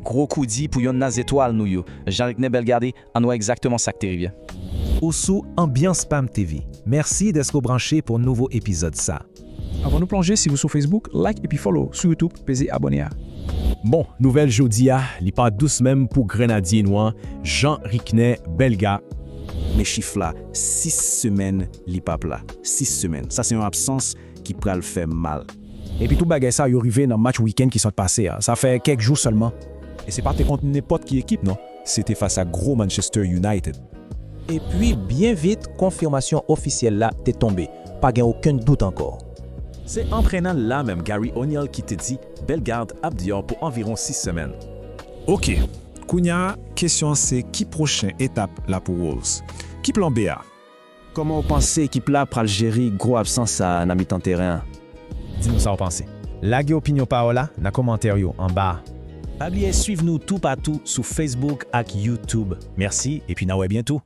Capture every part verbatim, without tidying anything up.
gwo koudi pou yonn nan zetwal nou yo, Jean Ricner Bellegarde. Ann wè egzakteman sa k te rive. Ou sou Ambiance Pam T V. Mèsi dèske w branche pou nouvo epizòd sa. Avan nou plonje, si w sou Facebook, like epi follow. Sou YouTube, peze abòne a. Bon, nouvèl jodi a, li pa dous menm pou grenadye nou an, Jean Ricner Bellegarde. Men chif la, sis semèn li p ap la. Sis semèn. Sa se yon absans ki pral fè mal. Epi tout bagay sa yo rive nan match wikenn ki sot pase a. Sa fè kèk jou sèlman. E se pa te kont nenpòt ki ekip non. Se te fas a gwo Manchester United. Epi, byen vit, konfimasyon ofisyèl la te tonbe. Pa gen okenn dout ankò. Se antrenè la menm, Gary O'Neil, ki te di Bellegarde ap deyò pou anviwon sis semèn. Oke, kounye a, kesyon an se ki pwochen etap la pou Wolves? Ki plan B a? Kòman w panse ekip la pral jere gwo absans sa a nan mitan teren an? Di nou sa w panse. Lage opinyon pa w la nan kòmantè yo anba a. Pa bliye swiv nou toupatou sou Facebook ak YouTube. Mèsi, epi n a wè byento.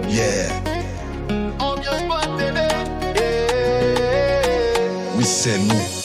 Yeah. Wi, se nou.